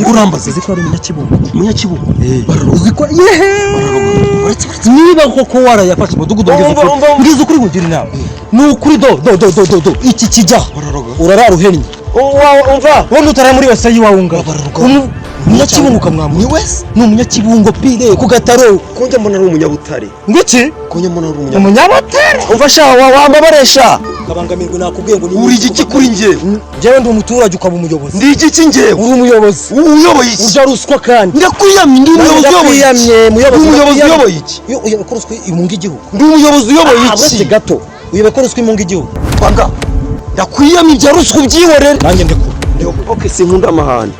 Urambaza? Uzi ko ari umunyakibungo? Umunyakibungo? Eh. Bararoga. Uzi ko yehe, niba koko warayafashe umudugudu, mbwiza Umva, ukuri. umva, umva. Mbwiza ukuri, nkugira inama, ni ukuri. Do do do do do do, iki kijya. Bararoga. Urarara uhennye. Umva. Wowe nutara muri wese y'iwawe ungana. Bararoga. Umunyakibungo ukamwamura. Ni wese. Ni umunyakibungo pire ku gataro. Konjya mbona ari umunyabutare. Ngo iki? Konjya mbona ari umunyabutare. Umunyabutare. Umva sha, wambabaresha. Kabangamirwe, nakubwiye ngo ni Uri igiki kuri njye? Njyewe ndi umuturage, ukaba umuyobozi. Ndi igiki njyewe? Uri umuyobozi. Uyoboye iki? Urya ruswa kandi. Ndakwiyamye, ndi umuyobozi uyoboye iki? Ndakwiyamye, muyobozi. Ndi umuyobozi Ndakwiyamye. uyoboye iki? Iyo uyoboye ko ruswa imunga igihugu. Ndi umuyobozi uyoboye Ah, uretse iki? gato, uyoboye ko ruswa imunga igihugu. Panga, ndakwiyamye, ibya ruswa ubyihorere. Nanjye ndekura. Okay, sinkunda amahane.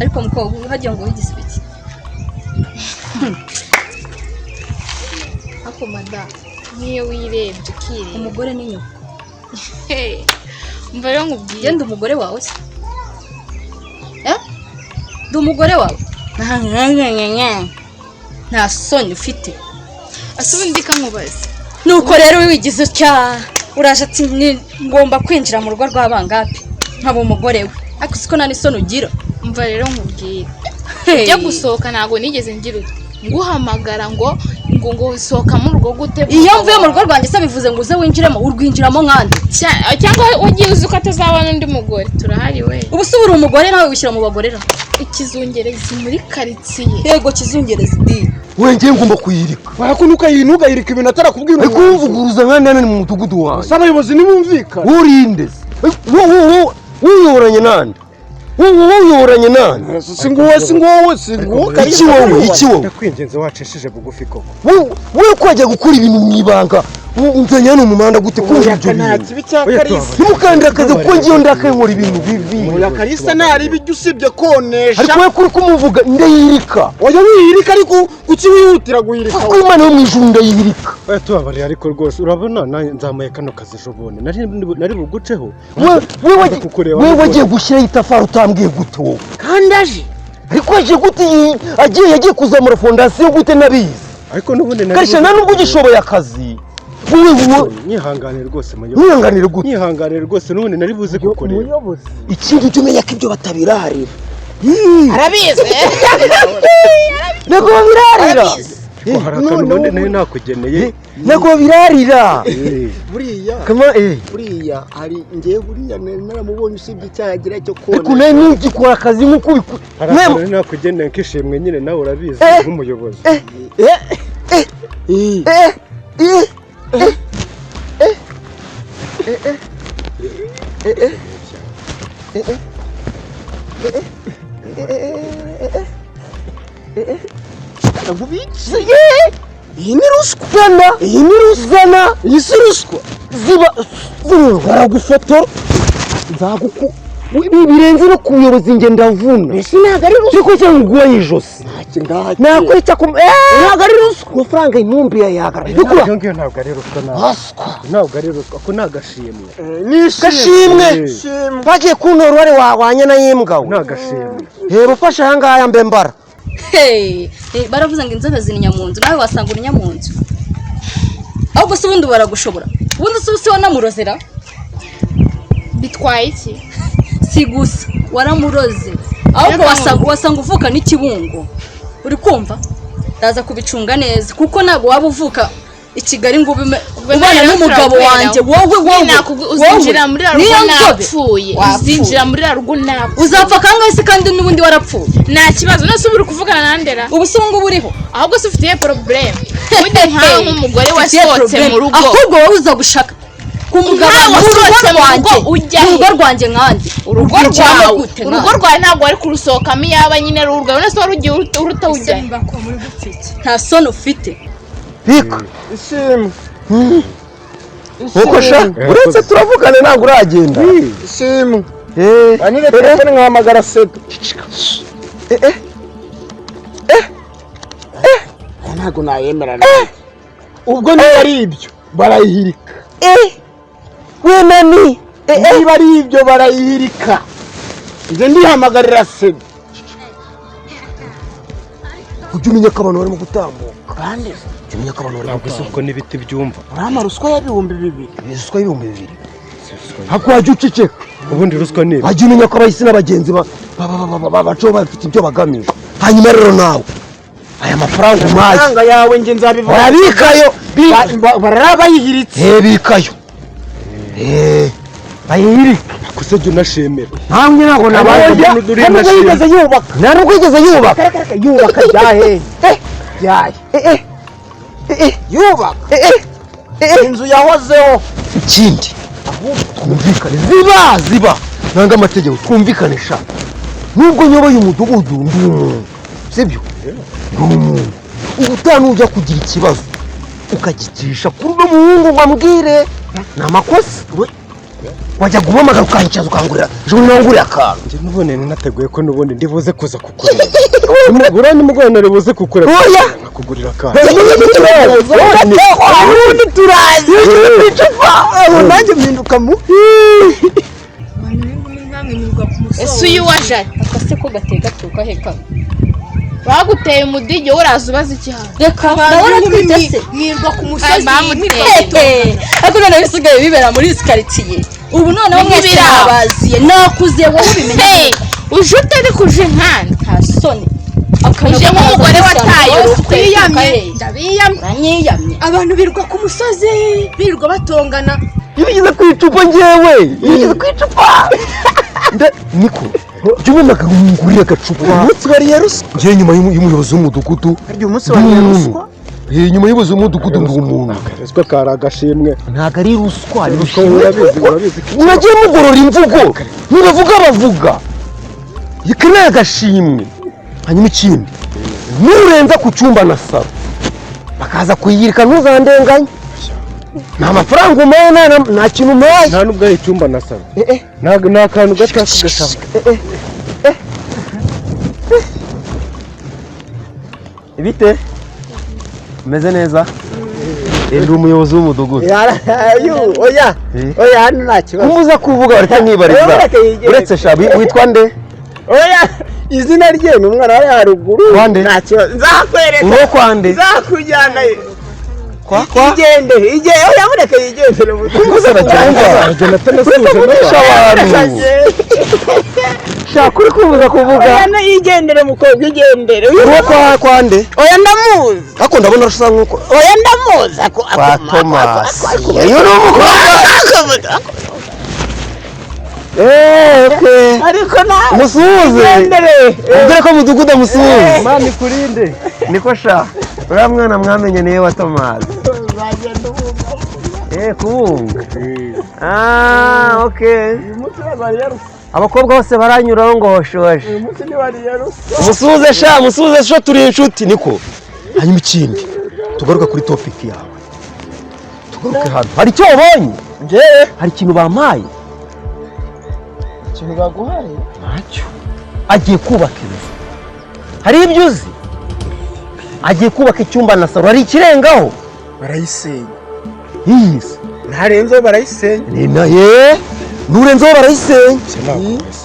Ariko mukobwa, ubu hagiye ngo wigize ibiki? Ariko mada, nk'iyo wirebye ukireba. Umugore ni nyoko. Hey, umva rero nkubwire. Genda, umugore wawe se? Eh, ndi umugore wawe? Nta soni ufite? Ase ubundi kankubaze. Nuko rero wigize utya, uraje ati: "Ngomba kwinjira mu rugo rw'abangapi nkaba umugore we." Ariko siko nta n'isoni ugira. Umva rero nkubwire. Hey. Ujya gusohoka ntabwo nigeze ngira uti nguhamagara ngo sohoka mu rugo gute? Iyo mvuye mu rugo rwanjye se bivuze ngo uze winjiremo? Urwinjiramo nkande? Cyangwa wagiye uzi ko atazabona undi mugore? Turahari we. Ubu se uri umugore, nawe wishyira mu bagorera? Ikizungerezi muri karitsiye. Yego, kizungerezi di. We, ngiye ngomba kuyirika. Wako ntugayirika ibintu atarakubwira. Ariko umvuguruza nka nani mu mudugudu wanjye? Gusa abayobozi ntibumvikana. Urinde se? Wowe uyoboranye nande? Wowe uyoboranye nande? Si nguwo, si nguwo, si nguwo. Iki wowe, iki wowe? Ndakwinginze, wacishije bugufi koko. Wowe ko wajya gukora ibintu mu ibanga, unzanye hano mu muhanda gute kumva ibyo Nta bintu? kibi cya Oya, Kalisa. Ntimukandire akazi, kuko ngiyo ndakaye nkora ibintu bibi. Oya, Kalisa ntaribi ibyo usibye konesha. Ariko wowe kuri kumuvuga, ndayirika. Oya, wihirika, ariko kuki wihutira guhirika? Kuko Imana yo mu ijuru ndayirika. Oya, tubabarire, ariko rwose urabona nanjye nzamuye kano kazi ejo bundi nari buguceho. Wewe Kukureba wewe n'ubwo. Wagiye gushyiraho itafari utambwiye gute wowe? Kandi aje. Ariko aje gute? Agiye kuzamura fondasiyo gute nabizi? Ariko n'ubundi nari Karisha, nta nubwo ugishoboye akazi wowe wowe. Nyihanganire rwose, muyobozi. Ntihanganire gute? Nyihanganire rwose, n'ubundi nari buze kukureba. Umuyobozi. Ikindi ujye umenya ko ibyo batabirarira. Arabizi. Ntabwo babirarira. Ariko hari akantu ubundi nari nakugeneye. Ntabwo babirarira. Eh, Buriya Kama eh. buriya hari ngewe, buriya nari naramubonye usibye icyaha agira cyo Ariko konesha. nawe ntugikora akazi nk'uko ubikora. Hari akantu nari nakugeneye nk'ishimwe nyine, nawe urabizi Eh. nk'umuyobozi. Eh eh eh eh eh eh eh eh eh eh eh eh eh. Iyi ni ruswa. Zana. Iyi ni ruswa. Zana. Iyi si ruswa. Ziba Baragufotora, nzaguku. Ibi birenze no ku buyobozi, njye ndavuna. Mbese ntabwo ari ruswa? Ariko cyangwa nguye ijosi. Ntacyo ngaha. Nakwica ku Ntabwo ari ruswa. Amafaranga intumbi yayagara. Iyo ngiyo ntabwo ari ruswa, ntabwo. Haswa. Ntabwo ari ruswa, ako ni agashimwe. Gashimwe. Ishimwe. Bagiye kuntora uruhare wahwanye na y'imbwa we. Ni agashimwe. Reba, ufashe aha ngaha mbe mbara. Hey, baravuze ngo inzobe zininya mu nzu, nawe wasanga urinya mu nzu. Ahubwo se ubundi baragushobora? Ubundi se usi wanamurozera? Bitwaye iki? Si gusa waramuroze, ahubwo wasanga uvuka n'ikibungo. Uri kumva, ndaza kubicunga neza, kuko ntabwo waba uvuka i Kigali ngo Ubwo ubana rero n'umugabo turakwera. wanjye wowe wowe. Uzinjira muri rugo Niyo nzobe. napfuye. Wapfuye. Uzinjira muri rugo napfuye. Uzapfa kangahe se kandi n'ubundi warapfuye? Nta kibazo. None se ubu uri kuvugana na Ndera? Ubu se ubu ngubu uriho? Ahubwo se ufite iyihe problème ubundi, nkawe nk'umugore Ufitiye wasohotse problem. mu rugo? Ahubwo wowe uza gushaka kumugabana Nkawe mu rugo wasohotse mu rwanjye. rugo ujya Mu he? rugo rwanjye nkande? Urugo Urujyamo rwawe gute urugo nkande? rwawe ntabwo wari kurusohokamo iyaba nyine ari urwawe. None se wari ugiye uruta ujya he? Nta soni ufite? Bika. Ishimwe. Nkuko sha, uretse turavugana, ntabwo uragenda. Ishimwe. Eh. Banire telefone nkahamagara sedo. Eh eh. Ntabwo nayemera nanjye. Ubwo niba ari ibyo barayihirika. Eh. We nani? Eh eh. Niba ari ibyo barayihirika. Njye ndihamagarira sebe. Ujye umenya ko abantu barimo gutambuka. Kandi Ujye umenya ko abantu barimo Ntabwo gutambuka. ubwo n'ibiti byumva. Urama ruswa ya 2000. Ruswa y'2000. Hako wajya uceceka. Ubundi ruswa ni Wajya umenya ko abahisi n'abagenzi babacaho bafite ibyo bagamije. Hanyuma rero nawe aya mafaranga umpaye, Amafaranga yawe njye nzabivuga. Urabikayo. Barara bayihiritse. Bikayo, bayihirike. Ako se jya unashimira. Nkamwe ntabwo nabaye. Oya, Nta nubwo yigeze yubaka. Nta nubwo yigeze yubaka. Yubaka byahe? Byahe yubaka inzu yahozeho. Ikindi twumvikane, ziba ziba nanga amategeko, twumvikane sha. Nubwo nyoboye umudugudu, ndi umuntu, sibyo? Ndi umuntu. Ubutaha nujya kugira ikibazo ukagicisha kuri uno muhungu ngo ambwire, ni amakosa. Wajya guhamagara ukanyicaza, ukangurira ejo bundi, wanguriye akantu. Njye n'ubundi nateguye ko n'ubundi ndibuze kuza kukureba buriya nimugoroba, nari buze kukureba Oya! nkakugurira akantu. Ubundi turazi icupa. Aho nanjye mpinduka mu Ese uyu wa Jari? Akase ko gatega heka. Baguteye umudige, uraza ubaza iki hano? Reka, nawe uratwite se? Mwirwa ku musozi. Bamuteye. Ariko noneho bisigaye bibera muri izi karitsiye ubu noneho mwese Nk'ibirabo. nabaziye, nakuze, wowe ubimenya. Hey, uje utari kuje nkanda. Nta soni. Uje nk'umugore wataye urugo. Twiyamye, ndabiyamye. Uranyiyamye. Abantu birirwa ku musozi, birirwa batongana. Iyo ugeze ku icupa, ngewe iyo ugeze ku icupa niko jya ubona ngurira agacupa. Umunsi wariye ruswa. Ngewe nyuma y'umuyobozi w'umudugudu Harya umunsi ndi wariye umuntu. ruswa. Nyuma y'umuyobozi w'umudugudu ndi umuntu. Ruswa kari agashimwe. Ntabwo ari ruswa, ni Ruswa urabizi, urabizi ko Mwagiye mugorora imvugo, ntibavuga, bavuga iki ni agashimwe. Hanyuma ikindi, nurenza ku cyumba na saro bakaza kuyirika, ntuzandenganye. Nta mafaranga umpaye, nta kintu umpaye. Nta nubwo ari icyumba na saro, ntabwo ni akantu gato k'agasabo. Bite, umeze neza? Ndi umuyobozi w'umudugudu. Oya, oya, hano nta kibazo. Umuza kuvuga bareka nkibariza. Oya, reka yigere. Uretse shabi, witwa nde? Oya, izina rye ni umwana wari haruguru. Wande? Nta kibazo, nzakwereka. Uwo kwande? Nzakujyana. Kwa kwa Igende, igende, oya, mureke yigendere. Umuza aracyumva. Aragenda atanasuhuje Uravugisha n'abantu. abantu shaka, uri kubuza kuvuga. Oya, no, yigendere mukobwa, igendere. Uwo kwa kwande? Oya, ndamuzi. Ariko ndabona asa nkuko Oya, ndamuzi ako. Kwa Thomas uyu ni umukobwa. Okay. Ariko nawe Musuhuze. igendere. Ubwire ko mudugudu amusuhuze. Imana ikurinde. Niko sha, uriya mwana mwamenye niwe wa Thomas. Kubunga, ah, okay. Uyu munsi ntabwo wariye ruswa. Abakobwa bose baranyuraho ngo hoshoje. Uyu munsi ntiwariye ruswa. Musuhuze sha, musuhuze sha, turi inshuti niko. Hanyuma ikindi, tugaruke kuri topic yawe, tugaruke hano. Hari icyo wabonye? Njyewe? Hari ikintu bampaye? Ikintu baguhaye? Ntacyo. Agiye kubaka inzu, hari ibyo uzi? Agiye kubaka icyumba na saro, hari ikirengaho? Barayisenya. Yiyise. Ntarenzeho barayisenya. Ni na ye, nurenzeho barayisenya.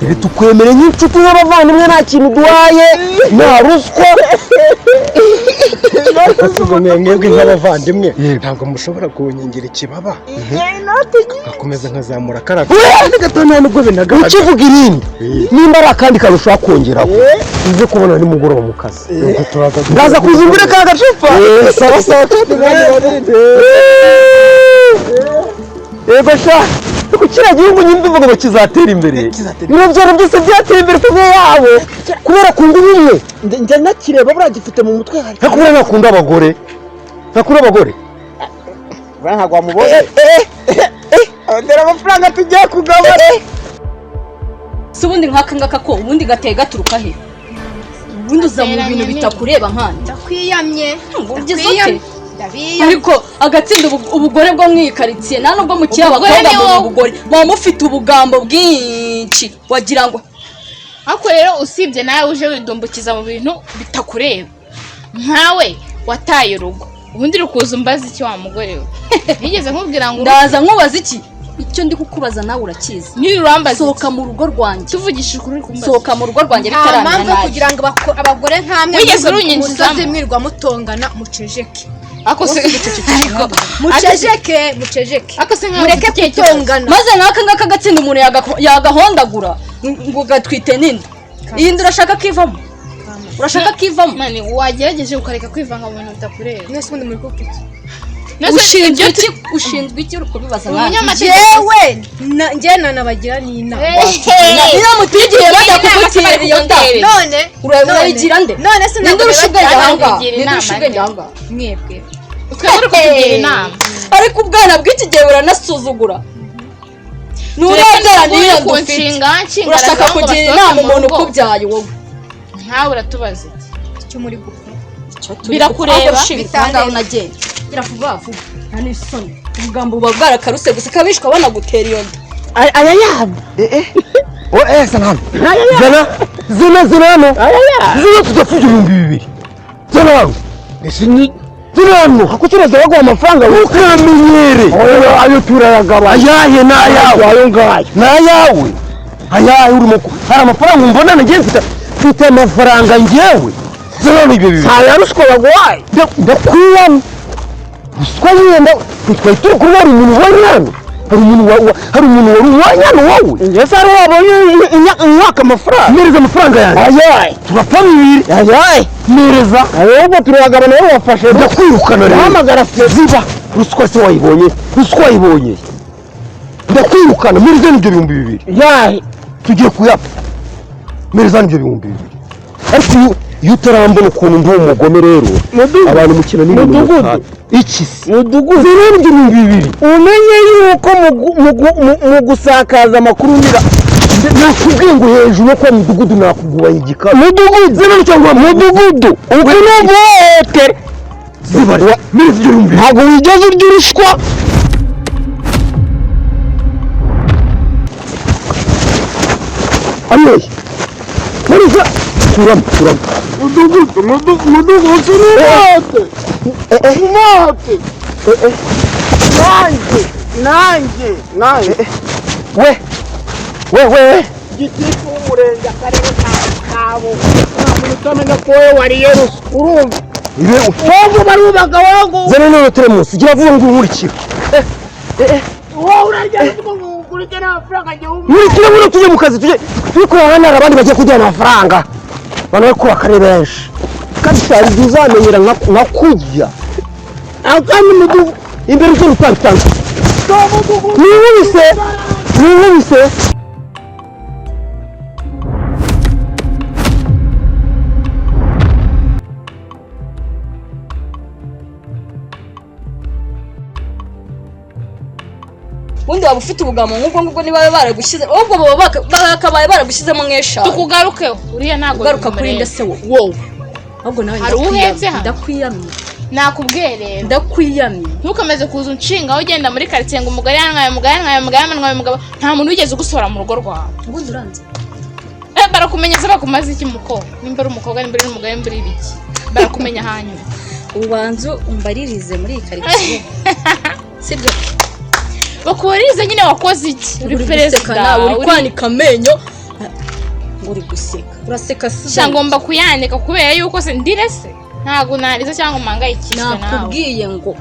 Ibi tukwemere nk'inshuti n'abavandimwe, nta kintu duhaye, nta ruswa. Ubwo mwebwe nk'abavandimwe Yego. ntabwo mushobora kunkingira ikibaba, nkakomeza nkazamura kariya Oya! gato, nta nubwo binagaragara. Ukivuga irindi, nimba ari akandi kantu ushobora kongeraho, uze kubona nimugoroba mu kazi. Ubwo turaza. Ndaza kuzumbura ka gacupa. Sawa sawa, kandi yego sha. Ariko kiriya gihugu nyine mbivuga ngo kizatera imbere, ibiro byaro byose byateye imbere kumwe yabo kubera kunga ubumwe. Njya nakireba, buriya gifite mu mutwe hari. Ariko buriya ntakunda abagore, ntakunda abagore. Buriya ntabwo wamubonye. Dore amafaranga tugiye kugabana. Si ubundi nk'aka ngaka ko ubundi gateye gaturuka he? Ubundi uza mu bintu bitakureba nkandi. Ndakwiyamye. Ngo ugize ute? Ndabiyamye. Ariko agatsinda ubugore bwo mu iyi karitsiye, nta nubwo mukiri Ubugore abakobwa ni mu wowe. bugore muba mufite ubugambo bwinshi, wagira ngo Ariko rero usibye nawe uje widumbukiza mu bintu bitakureba, nkawe wataye urugo, ubundi uri kuza umbaza iki? Wa mugore we, nigeze nkubwira ngo Ndaza nkubaza iki? Icyo ndi kukubaza nawe urakizi. Nyiri urambaza. Sohoka mu rugo rwanjye. Tuvugishije ukuri kumbaza. Sohoka mu rugo rwanjye Nta bitarangira mpamvu yo nabi. kugira ngo abagore nkamwe Wigeze mwirirwa ku urunyinjizamo? musozi mwirirwa mutongana, mucejeke. Ako se Mucejeke, mucejeke. Ako se nkaho Mureke ufite ikihe kibazo? kutongana. Maze n'aka ngaka gatsinda umuntu yagahondagura ngo gatwite n'inda. Iyi nda urashaka kivamo? Urashaka kivamo? Mani wagerageje ukareka kwivanga mu bintu bitakureba. Mwese ubundi muri kuko iki? Ushinzwe iki? Ushinzwe iki uri kubibaza nkanjye? Umunyamategeko. Jewe njye nanabagira n'inama. Iyo mutigiye bajya kugutera iyo nda. None Urayigira nde? None se Ninde urusha ubwenge aha ngaha? Kugira Ninde urusha inama ubwenge aha ngaha? Mwebwe. Twebwe uri kutugira inama. Ariko ubwana bw'iki gihe buranasuzugura. Nurabyara niyo ku dufite. nshinga nshinga Urashaka kugira inama umuntu ukubyaye wowe. Nkawe uratubaza iki? Icyo muri gukora. Birakureba. Bitandeba. Nagiye. Gira vuba vuba. Nta n'isoni. Ubugambo buba bwarakaruse gusa kabishwa banagutera iyo nda. Aya yabo. Oh, zana hano. Zana, zana, zana hano. Zana tudapfa 2000. Zana hano. Zana hano. Hakucuruza baguha amafaranga. Ntukamenyere. Ayo turayagabanya. Ayahe ni ayawe. Ayo ngayo. Ni ayawe. Ayahe urimo hari amafaranga umbona njye mfite amafaranga njyewe. Zana hano ibyo bibiri. Aya ruswa baguhaye. Ndakwiyama. Ruswa yenda twari turi kumwe hari umuntu wari hano. Hari umuntu hari umuntu wari uwanya hano wowe. Ese ari wabonye umwaka amafaranga. Mpereza amafaranga yanjye. Ayaye. Turapfa bibiri. Ayaye. Mpereza. Ahubwo turayagabana wowe wafashe. Ndakwirukana rero. Hamagara se. Ziba. Ruswa se wayibonye. Ruswa wayibonye. Ndakwirukana. Mpereza n'ibyo 2000. Yahe. Tugiye kuyapfa. Mpereza n'ibyo 2000. Ariko iyo utarambona ukuntu ndi umugome rero. Abantu mukina n'ibintu Mudugudu. Iki se? Mudugudu. Zero n'ibyo 2000. Umenye yuko mu gusakaza amakuru nyira. Nakubwiye ngo hejuru yo kwa mudugudu nakugubanya igikara. Mudugudu. Zero cyangwa Mudugudu. Uku ni uguhohotera. Ziba. Mpereza ibyo 2000. Ntabwo wigeze urya uruswa. Ariye. Mpereza. Kuramo, kuramo. Mudugudu, mudugudu, usuruhote. Umuhote. Nanjye, nanjye, nanjye. We. We, we, we. Gitifu w'umurenge akarere kabo. Nta muntu utamenya ko wowe wariye ruswa. Urumva? Ibe Wowe barubaka wowe. Zana none teremusi gira vuba ngo nkurikire. Wowe urarya ruswa ngo ukurike n'amafaranga igihumbi. Nkurikire buno tujye mu kazi tujye turi kureba hano hari abandi bagiye kuduha amafaranga. Abantu bari kubaka ari benshi. Kandi cyari igihe uzamenyera nka kurya. Akandi mudugudu. Imbere ugenda utanga. Ninkubise. Ninkubise. Ubundi waba ufite ubugambo nk'ubwo ngubwo niba baragushyize ahubwo baba bakabaye baragushyizemo nk'eshanu. Tukugarukeho. Uriya ntabwo Ugaruka kuri nde se wowe? Ahubwo nawe Hari uhetse hano? ndakwiyamye. Nakubwiye rero. Ndakwiyamye. Ntukomeze kuza unshinga aho ugenda muri karitsiye ngo umugore yantwaye, umugore yantwaye, umugore yantwaye, umugabo. Nta muntu wigeze ugusohora mu rugo rwawe. Ubundi uranze. Barakumenya se bakumaze iki muko? Nimba ari umukobwa, nimba ari umugore, nimba ari ibiki. Barakumenya hanyuma. Ubanza umbaririze muri iyi karitsiye. Sibyo? Bakubarize nyine wakoze iki? Uri perezida, nawe uri kwanika amenyo. Uri guseka. Uraseka si. Sha ngomba kuyanika kubera yuko se ndire se. Ntabwo narize cyangwa mpangayikishwe nawe. Nakubwiye ngo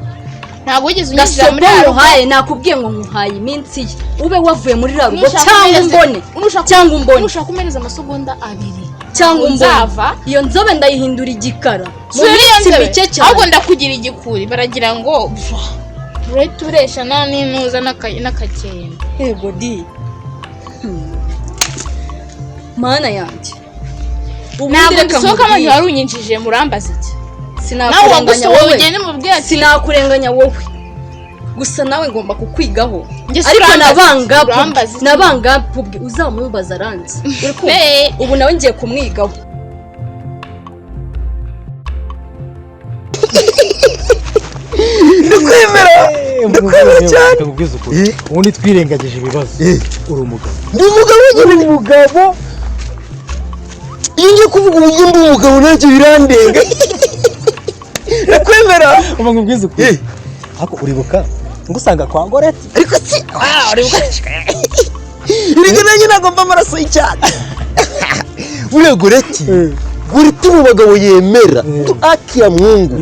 Ntabwo wigeze unyinjira muri gasopo rugo. nkuhaye, nakubwiye ngo nkuhaye iminsi ye ube wavuye muri ra rugo Nushaka cyangwa umereze- umbone cyangwa umbone Nushaka umereza amasegonda abiri cyangwa umbone. Nzava. Iyo nzobe ndayihindura igikara mu Sura iyo minsi nzobe. mike cyane. Ahubwo ndakugira igikuri baragira ngo urahita uresha nta n'intuza n'akakenda. Yego di. Mana yanjye. Ntabwo dusohoka abantu wari unyinjije murambaza iki? Sinakurenganya wowe. Ugende mubwire ati Sinakurenganya wowe. Gusa nawe ngomba kukwigaho. Njye Ariko urambaza iki? nabanga uzamubaza aranze. Uri kumva? Ubu nawe ngiye kumwigaho. Ndakwemera. Ndakwemera cyane. Ndakubwiza ukuri. Ubundi twirengagije ibibazo. Uri umugabo. Ndi umugabo nyine ni umugabo. Iyo ngiye kuvuga uburyo ndi umugabo nanjye birandenga. Ndakwemera. Uba nkubwiza ukuri. Ariko uribuka Ngusanga kwa Goreti. Ariko si uriga nanjye ntabwo mva amaraso y'icyatsi. Buriya Goreti, Goreti mu bagabo yemera akiya mwungu,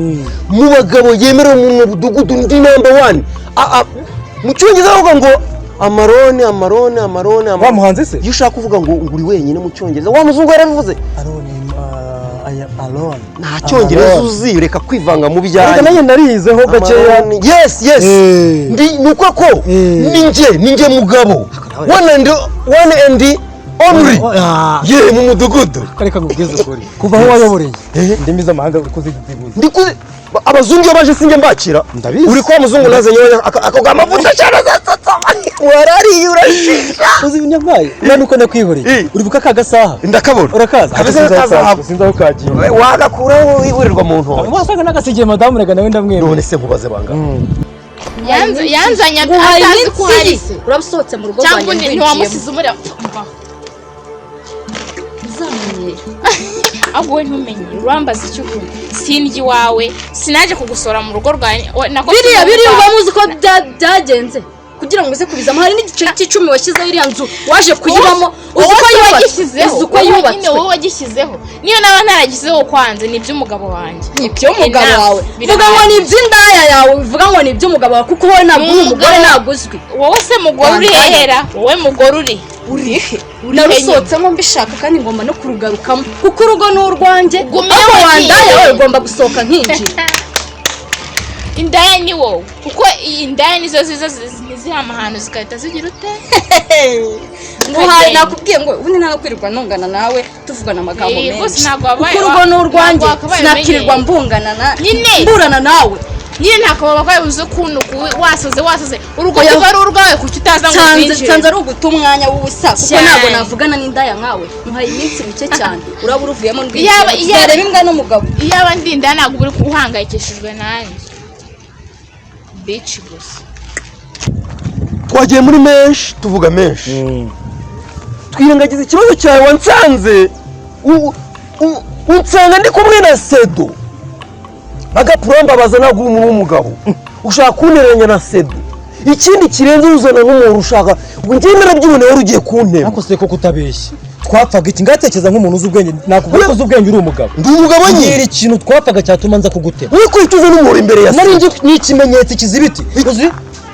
mu bagabo yemera mu mudugudu ndi number 1. Mu cyongereza bavuga ngo amarone amarone amarone. Wa muhanzi se? Iyo ushaka kuvuga ngo uri wenyine mu cyongereza, wa muzungu yarabivuze. Alone, I am alone. Nta cyongereza uzi, reka kwivanga mu Ariko byanjye. nanjye narizeho gakeya. Amarone. Yes, yes. Ndi nuko ko ninjye mugabo one and one and only ye mu mudugudu. Reka nkubwize ukuri, kuva aho wayoboreye indimi z'amahanga uko zivuze. Ndikuze abazungu iyo baje sinjye mbakira. Ndabizi. Uri kwa muzungu nazanye akaguha amavuta cyane azasatsa. Warariye urashisha. Uzi ibinyampaye none uko nakwihoreye, uribuka ka gasaha? Ndakabona. Urakaza? Kameze nk'akazahabu. Sinzi aho kagiye. Wagakuraho ihurirwa mu ntoki. Wasanga nagasigiye madamu, rega nawe ndamwemera. None se nkubaze banga. Yanzanye Nguhaye atazi ko uhari iminsi se. Urabusohotse mu rugo Cyangwa rwanjye undi ndwinjiyemo. ntiwamusize umureba. Mva. Uzamenyera. Ahubwo wowe ntumenye, urambaza icyo ubundi sindya iwawe, sinaje kugusora mu rugo rwawe nako Biriya sinumva. Biriya uba muzi ko byagenze kugira ngo uze kubizamo. Hari n'igice cy'icumi washyizeho iriya nzu waje kuyibamo, uzi Wowe ko se yubatswe, wagishyizeho, uzi ko wowe nyine yubatswe. Wowe wagishyizeho, niyo naba ntaragishyizeho kwanze ni iby'umugabo wanjye. Ni iby'umugabo Enough. wawe. Birahagije. Vuga ngo ni iby'indaya yawe, bivuga ngo ni iby'umugabo wawe, kuko wowe ntabwo uri umugore, Umugabo- ntabwo uzwi. Wowe se mugore uri Wandaya. hehera, wowe mugore uri Urihe? Narusohotsemo mbishaka kandi ngomba no kurugarukamo, kuko urugo ni urwanjye. Gumya Ariko wagiye. wandaya wowe ugomba gusohoka nkinjira. Indaya ni wowe, kuko iyi ndaya nizo ziza ntizihama ahantu zigahita zigira ute. Nguhaye, nakubwiye ngo ubundi nta kwirirwa ntungana nawe tuvugana amagambo Eh, rwose menshi, ntabwo wabaye- kuko urugo ni urwanjye. ntabwo wakabaye Sinakirirwa umenyereye. mbungana na Nyine. mburana nawe. Nyine nta wakabaye uzi ukuntu wasoze wasoze urugo Oya. kuba ari urwawe, kuki utaza ngo Nsanze winjire? nsanze ari uguta umwanya w'ubusa, kuko Cyane. ntabwo navugana n'indaya nkawe. Muhaye iminsi mike cyane, uraba uruvuyemo Iyaba- ndwinjira, tuzareba imbwa n'umugabo. Iyaba ndi indaya ntabwo uba uri uhangayikishijwe nanjye bici gusa. Twagiye muri menshi, tuvuga menshi, twirengagiza ikibazo cyawe wansanze unsanga ndi kumwe na Sedo agapura mbabaza. Ntabwo uri umuntu w'umugabo ushaka kuntereranya na Sedo. Ikindi kirenze, uzana n'umuntu ushaka ngo njye narabyiboneye, wari ugiye kuntema. Ariko se koko utabeshye, twapfaga iki? Ngatekereza nk'umuntu uzi ubwenge, nakubwira ko uzi ubwenge, uri umugabo. Ndi umugabo Mbwira nyine. ikintu twapfaga cyatuma nza kugutema. Uri kwita uza n'umuntu imbere ya Nari Sedo. nzi ni ikimenyetso kizibiti. Uzi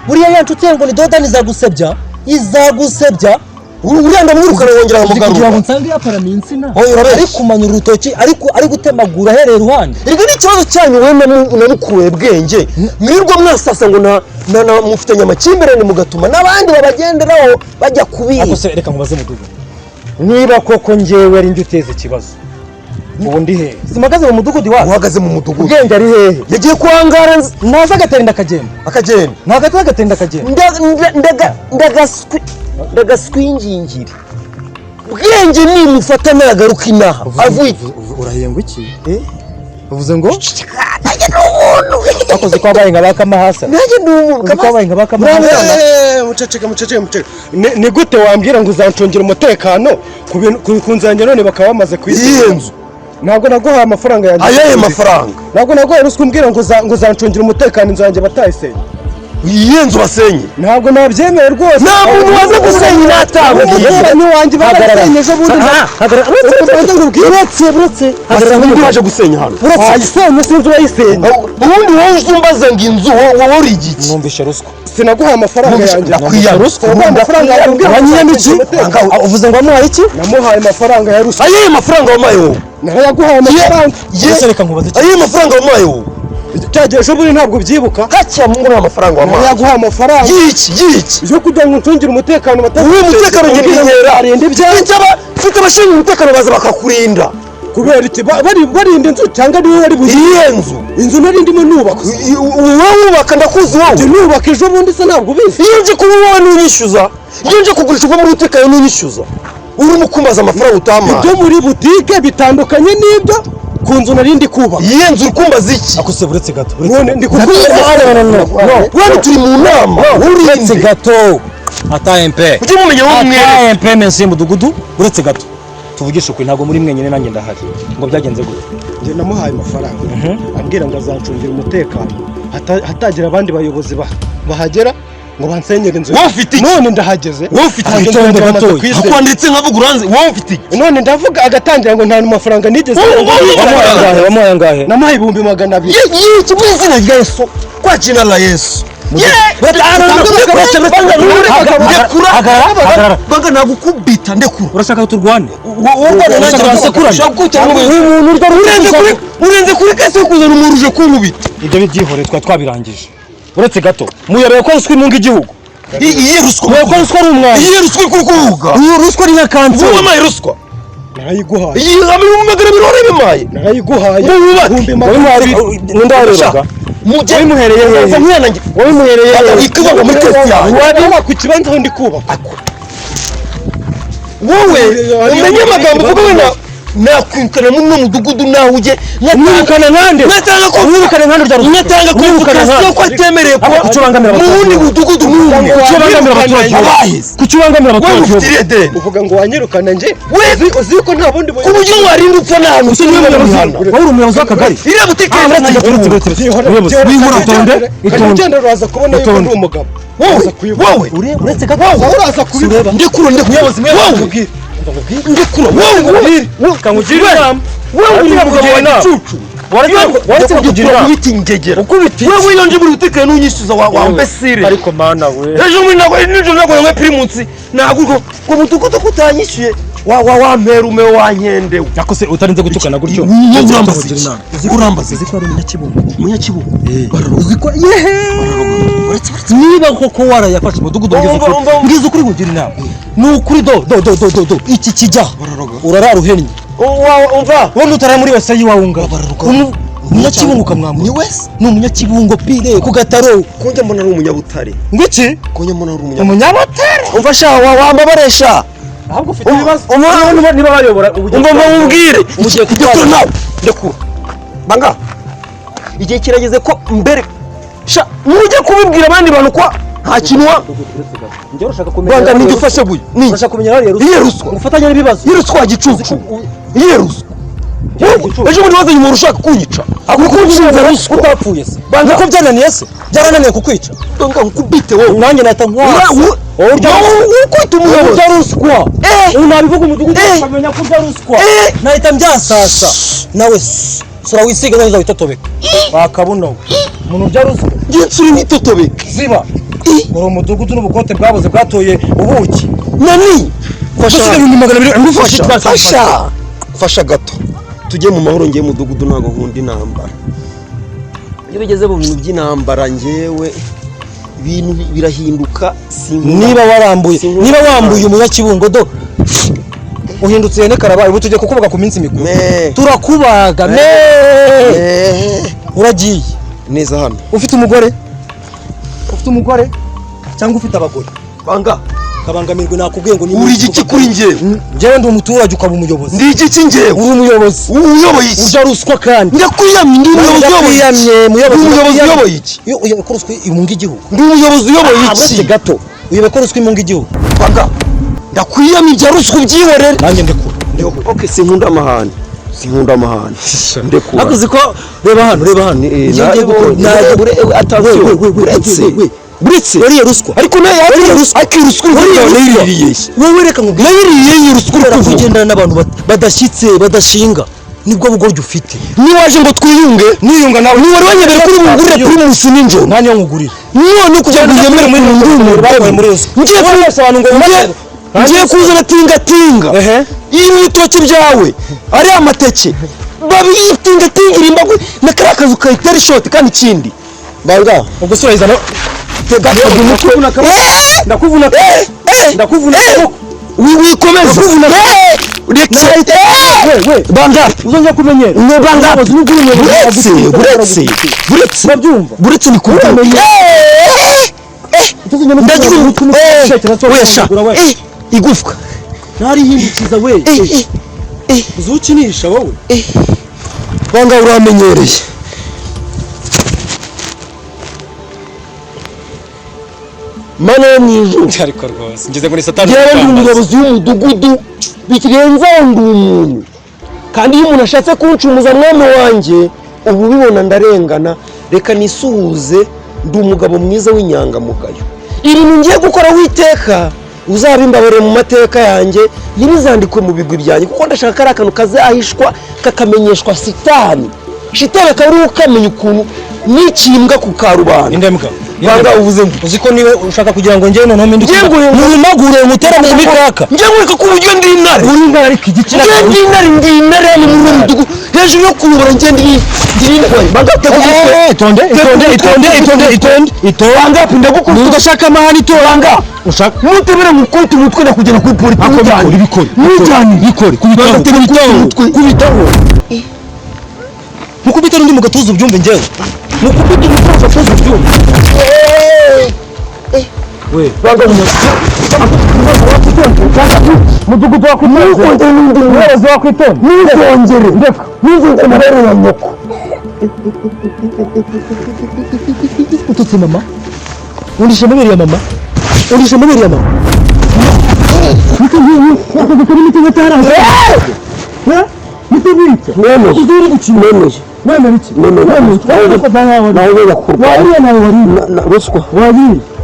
buriya ya nshuti yawe ngo ni Dodani izagusebya, izagusebya. Uriya ndamwirukana wongera Uzi kugira ngo nkamugarura. nsange yaparamiye insina, Oya, urabeshya. ari kumanura urutoki, ariko ari gutemagura ahereye iruhande. Erega ni ikibazo cyanyu wowe na mukuwe bwenge, mwirirwa mwasasa ngo na mufitanye amakimbirane, mugatuma n'abandi babagenderaho bajya Ariko kubiba. se reka nkubaze mudugu, Niba koko njyewe ari njye uteza ikibazo, ubu ndi hehe? Simpagaze mu mudugudu iwacu? Uhagaze mu mudugudu. Ubwenge ari hehe? Yagiye kuhangara Naza agaterinda akagenda. Akagenda. Nagata agaterinda akagenda. Ndagaswingingire bwenge nimufata nagaruka inaha avuye. Urahiye ngo iki? Uvuze ngo Nanjye ni umuntu. Bakoze ko wabaye nka ba Kamahasa. Nanjye ni umuntu. Uzi ko wabaye nka ba Kamahasa. Muceceke, muceceke, muceceke. Ni gute wambwira ngo uzancungira umutekano ku nzu yanjye, none bakaba bamaze Iyihe kuyisenya? nzu? Ntabwo naguhaye amafaranga yanjye. Ayahe mafaranga? Ntabwo naguhaye ruswa umbwira ngo uzancungira umutekano inzu yanjye batayisenya. Iyihe nzu basenye? Ntabwo nabyemeye rwose. Nta muntu waza gusenya natabwiye. Umuturanyi wanjye barasenye ejo bundi. Uretse, uretse, Hagarara. undi waje gusenya hano. Wayisenye, sinzi uwayisenye. Ubundi wowe uje umbaza ngo inzu, wowe uri igiki? Numvishe ruswa. Sinaguhaye amafaranga yanjye. Ndakwiye Ruswa. Naguhaye amafaranga yanjye umbwira ngo Wanyiyemo iki? uzancungira umutekano. Uvuze ngo wamuhaye iki? Namuhaye amafaranga ya ruswa. Ayahe mafaranga wampaye wowe? Narayaguhaye amafaranga. Ese reka nkubaze iki? Ayahe mafaranga wampaye wowe? Cyagihe ejo bundi, ntabwo ubyibuka? Gacya mungu, nta mafaranga wampaye. Narayaguhaye amafaranga Y'iki, y'iki? yo kugira ngo uncungire umutekano. Uwo mutekano njye ndinkera. Arinda ibyanjye. Mfite abashinzwe umutekano baza bakakurinda. Kubera iki? Barinda inzu cyangwa niwe wari buzi? Iyihe nzu? Inzu nari ndimo nubaka. Wowe wubaka, ndakuzi wowe. Njye nubaka ejo bundi se, ntabwo ubizi? Iyo nje kuba wowe ntunyishyuza, iyo nje kugurisha uva muri butike yawe ntunyishyuza, urimo kumbaza amafaranga utampaye. Ibyo muri butike bitandukanye n'ibyo ku nzu nari ndi kubaka. Iyihe nzu? Uri kumbaza iki? Ako se buretse gato. None ndi kukubwira. Wewe turi mu nama. Uretse urinde gato. Ata MP. Ujye mumenya wowe mwere. Ata MP mensi mudugudu, uretse gato. Tuvugishe ukuri, ntabwo muri mwenyine, nanjye ndahari. Ngo byagenze gute? Njye namuhaye amafaranga, ambwira ngo azancungira umutekano, hatagira abandi bayobozi bahagera ngo bansenyere inzu. Wowe ufite iki? None ndahageze. Wowe ufite iki? Ahageze Itonde bamaze gatoya. kuyisenya. Akwanditse nkavuga uranze, wowe ufite iki? None ndavuga agatangira ngo nta mafaranga nigeze. Wamuhaye angahe? Wamuhaye angahe? Namuhaye 200,000. Yiki mu izina rya Yesu, kwa jina la Yesu. Hagarara. Banga, nagukubita, ndekura. Urashaka ko turwane? Urenze kuri kese yo kuzana umuntu uje kunkubita. Ibyo bibyihore, twari twabirangije. Uretse gato, muyobewe ko ruswa imunga igihugu? Iyihe ruswa? Muyobewe ko ruswa ari umwanda? Iyihe ruswa uri kuvuga? Iyi ruswa ni nka kanseri. Wowe wampaye ruswa? Narayiguhaye. Iyi 200,000 warabimpaye? Narayiguhaye. Ngo wubake. 200,000. Ninde warebaga? Mujye Wabimuhereye hehe? Mwana njye Wabimuhereye hehe? Ikubaka muri kesi yanjye. Wabibaka ku kibanza aho ndi kubaka. Wowe umenye amagambo uvuga, wenda nakwirukana muri uno mudugudu nawe ujye. Mwirukana nkande? Natanga ko Mwirukana nkande urya ruswa? Natanga Mwirukana konfirmasiyo nkande? ko atemerewe kuba Kuki ubangamira mu abaturage? wundi mudugudu n'umwe. Kuki ubangamira abaturage? Abaheze. Kuki ubangamira Wowe abaturage? ufite irihe deni? Uvuga ngo wanyirukana njye, uzi ko nta bundi Ku buryo warinda upfa nta hantu Ese niwe muyobozi? Wowe uri umuyobozi w'akagari? Iriya butike. Uretse gato, uretse, uretse. Muyobozi, itonde, itonde. Ugenda uraza kubona yuko Itonde. ndi umugabo. Wowe, wowe. Uretse gato. Wowe uraza kubibona. Ndekura, ndekura, wowe, ndekura, wowe. Kangugire inama. Wowe uri umugabo wa gicucu. Waretse kukugira inama. Ukubita ingegera. Ukubita iki? Wewe iyo nje muri butike ntunyishyuza wa mbesire. Ariko mana we. Ejo muri ntabwo nijoro ntabwo nywe Primus, ntabwo ngo mudugudu ko utanyishyuye wa mperume wa nkendewe. Ariko se utarinze gutukana gutyo? Wowe urambaza iki? Urambaza Uzi ko ari umunyakibungo? Umunyakibungo. Uzi ko yehe, niba koko warayafashe umudugudu, mbwiza Umva, ukuri. umva, umva. Mbwiza ukuri, nkugira inama, ni ukuri. Do do do do do do iki kijya urarara uhennye. Umva. Wowe utaraye muri wese y'iwawe ungana umunyakibungo ukamwambura. Ni wese. Ni umunyakibungo pire ku gataro. Konjya mbona ari umunyabutare. Ngo iki? Konjya mbona ari umunyabutare. Umunyabutare. Umva sha, wambabaresha. Ahubwo ufite ibibazo niba bayobora. Umva mubwire. Ugiye Ndekura nawe, ndekura. Banga, igihe kirageze ko mbere sha nujya kubibwira abandi bantu ko nta kintu wa Njyewe urashaka kumenya? Banga, nijye ufashe buye ni Urashaka kumenya hariya ruswa? Iyihe ruswa? Ufatanya n'ibibazo. Iyihe ruswa wa gicucu? Iyihe ruswa? Ejo bundi wazanye umuntu ushaka kunyica kuko unshinja ruswa. Utapfuye se? Banga. Nuko byananiye se? Byarananiye kukwica. Banga, nkubite wowe. Nanjye nahita nkwasa. Wowe Wowe urya ukwita umuyobozi. urya ruswa. Eh. Ubu nabivuga umudugudu Eh. ukamenya ko urya ruswa. Eh. Nahita mbyasasa nawe sura wisiga neza witotobeka wakabuno we. Umuntu urya ruswa. Ngiye nsura imyitotobeke. Ziba uri umudugudu n'ubukote bwabuze bwatoye ubuki. Nani fasha. Gusiga 200,000 Fasha, fasha, fasha gato, tujye mu mahoro. Ngiye mudugudu, ntabwo nkunda intambara. Iyo bigeze mu bintu by'intambara, njyewe ibintu birahinduka, sinkunda. Niba warambuye, Sinkunda niba wambuye umunyakibungo, do uhindutse ihene karabaye. Ubu tugiye kukubaga ku minsi mikuru. Me. Turakubaga me. Eh, Uragiye. Neza hano. Ufite umugore? Ufite umugore cyangwa ufite abagore? Banga. Kabangamirwe, nakubwiye ngo ni Uri igiki kuri njyewe? Njyewe ndi umuturage, ukaba umuyobozi. Ndi igiki njyewe? Uri umuyobozi. Uyoboye iki? Urya ruswa kandi. Ndakwiyamye, ndi umuyobozi uyoboye iki? Ndakwiyamye, muyobozi. Ndi umuyobozi uyoboye iki? Iyo uyoboye ko ruswa imunga igihugu. Ndi umuyobozi uyoboye Ah, uretse iki? gato, uyoboye ko ruswa imunga igihugu. Banga, ndakwiyamye, ibya ruswa ubyihorere. Nanjye ndekura. Okay, sinkunda amahane, sinkunda amahane, ndekura. Ariko uzi ko, reba hano, reba hano. Eh, Iyo ngiye gukora attention, We, we, we, uretse we, we. Uretse Wariye ruswa. Ariko nayo Wariye ruswa. ariko iyi ruswa uri Wariye kuvuga ruswa. nayiririye. Wowe reka nkubwire. Nayiriye iyi ruswa uri Kubera kuvuga. kugendana n'abantu badashyitse, badashinga, nibwo bugoryi ufite. Niwaje ngo twiyunge. Niyunga nawe? Ni wari wanyemereye kuri bungurire Primus nijoro. Nanjye nkugurira. None kugira ngo unyemere muri Bakuye umugore muri ruswa. ngiye Wowe abantu ngo ngiye kuzana tingatinga. Ehe. Ibitoki byawe ari amateke babitingatingira imbago na kariya kazu kayitera ishoti. Kandi ikindi, banga. Ubwo se urayizana? Tega umutwe. Ndakuvuna akaboko. Ndakuvuna akaboko. Ndakuvuna akaboko. Wikomeza. Reka. We, we. Banga. Uzongera kumenyera. Ne banga. Buretse, buretse, buretse. Urabyumva? Buretse ni kubwira. Ndagira wesha igufwa. Ntarihindukiza we. Eh, eh. Uzukinisha wowe. Banga, uramenyereye. Mana yo mu ijuru, Ariko rwose ngeze muri satani. Njyewe ndi umuyobozi w'umudugudu, bikirenzaho ndi umuntu, kandi iyo umuntu ashatse kuncumuza, mwami wanjye, ubu ubibona ndarengana. Reka nisuhuze, ndi umugabo mwiza w'inyangamugayo. Ibintu ngiye gukora, witeka uzabimbabarire mu mateka yanjye, ntibizandikwe mu bigwi byanjye, kuko ndashaka ko ari akantu kazahishwa kakamenyeshwa sitani, shitani akaba ariwe ukamenya ukuntu n'ikimbwa ku karubanda. Indembwa. Banga, uvuze ngo Uzi ko niwe ushaka kugira ngo njyewe noneho mpinduke Ngiye ngo- nkurumagure nkutere mu mikaka. Njye nkwereka ko uburyo ndi intare. Uri intare ariko igitsina. Njye ndi intare, ndi intare hano muri uwo mudugudu, hejuru yo kuyobora njye ndi intare. Banga, tega umutwe. Itonde, itonde, itonde, itonde, itonde, itonde. Banga, ndagukubita. Niba udashaka amahane, itonde. Banga, Ushaka nutemera ngukubita umutwe ndakugera kuri polisi. Ako Ntujyane. bikore, bikore. Ntujyane. Bikore, kubitaho. Banga, tega Kubitaho. umutwe. Kubitaho. Mukubite n'undi mu gatuza ubyumve, njyewe mukubite umutwe mu gatuza ubyumve. We. Banga, Mudugudu wakwitonze. ntuzongere n'undi. Umuyobozi wakwitonze. Ntuzongere, Ndeka. ntuzongere amabere ya nyoko. Ututse mama, undisha amabere ya mama, undisha amabere ya mama. Nemeye. Nemeye. Nemeye. Nawe bakurwanya ruswa,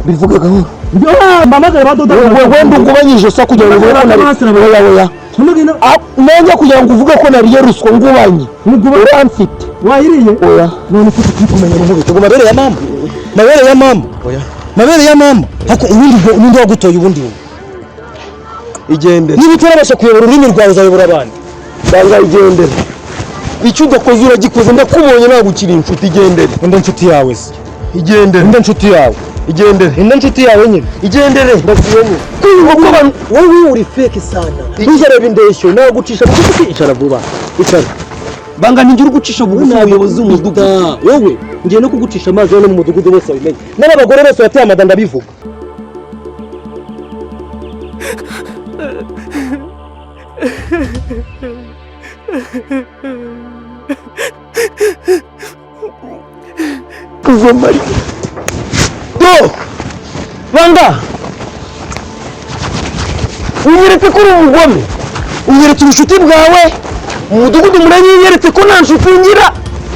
bivuga gahoro. Wenda ungubanyije sa kugira ngo uvuge ko nari, oya oya. Ah, nanjye kugira ngo uvuge ko nariye ruswa, ngubanye uramfite. Wayiriye. Oya. None ko tukiri kumenya ngo ngo mabere ya mama, mabere ya mama, mabere ya mama. Hako ubundi ubwo ninde wagutoye ubundi wowe? Igendere. Niba utarabasha kuyobora ururimi rwawe, uzayobora abandi? Banga, igendere. Icyo udakoze uragikoze, ndakubonye, ntabwo ukiri inshuti. Igendere. Inde nshuti yawe se? Igendere. Inde nshuti yawe? Igendere. Inde nshuti yawe nyine? Igendere, ndavuye kwiyumva ko abantu Wowe uri fake sana, ntuzarebe indeshyo nagucisha bugufi. Icara vuba, icara. Banga, ntigira ugucisha bugufi umuyobozi w'umudugudu. Wowe ngiye no kugucisha amazi hano mu mudugudu bose babimenye, n'abagore bose bateye amada ndabivuga. Kuvoma do. Banga, unyeretse ko uri umugome, unyeretse ubucuti bwawe mu mudugudu, muranyiyeretse ko nta nshuti ngira,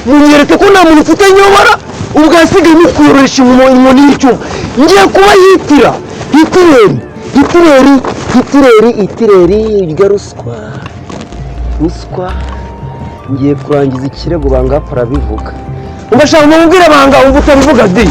munyeretse ko nta muntu ufite nyobora. Ubwo hasigaye ni kuyororesha inkoni y'icyuma. Ngiye kuba yitira Hitireri, Hitireri, Hitireri, Hitireri irya ruswa, ruswa. Ngiye kurangiza ikirego. Banga, arabivuga. Ugashaka umubwire. Banga, ubu utabivuga di.